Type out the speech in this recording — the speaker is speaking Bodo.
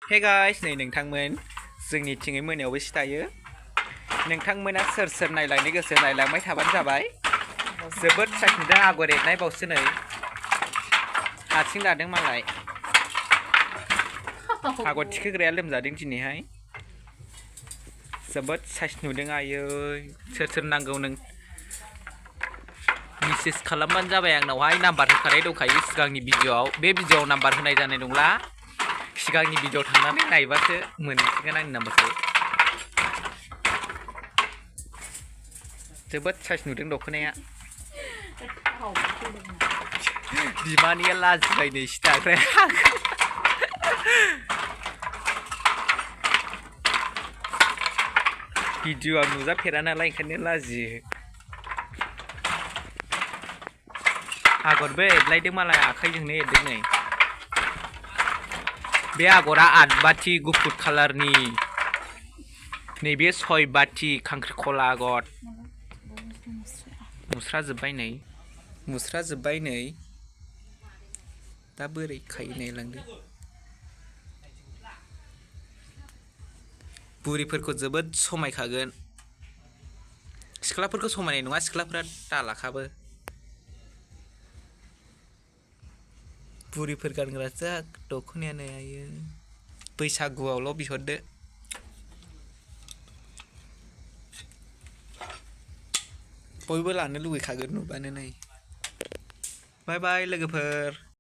Hey guys, नै नोंथांमोन जोंनिथिङै मोनायावबो सिथायो नोंथांमोना सोर सोर नायलांनो गोसो नायलांबाय थाबानो जाबाय जोबोद साखिदों आगर एरनाय बावसो नै हारसिं लादों मालाय आगर थिखोग्राया लोमजादों दिनैहाय जोबोद साइस नुदों आयै सोर सोर नांगौ नों मेसेज खालामबानो जाबाय आंनावहाय नाम्बार होखानाय दंखायो सिगांनि भिडिअआव बे भिडिअआव नाम्बार होनाय जानाय नंला सिगांनि भिडिअ थांनानै नायबासो मोनसिगोन आंनि नाम्बारखौ जोबोद साइस नुदों दख'नाया बिमानिया लाजिबायनो सिथाग्राया भिडिअआ नुजाफेरा नालाय ओंखायनो लाजियो आगरबो एरलायदों मालाय आखाइजोंनो एरदों नै बे आगरा 8 बाथि गुफुर कालारनि नैबे 6 बाथि खांख्रिखला आगर मुस्रा जोब्बाय नै दा बोरै खायो नायलांदो बुरिफोरखौ जोबोद समायखागोन सिख्लाफोरखौ समायनाय नङा सिख्लाफोरा दालाखाबो बुरिफोर गानग्रा जा दख'नायानो आयो बैसागुआवल' बिहरदो बयबो लानो लुगैखागोन नुबानो नै बाय बाय लोगोफोर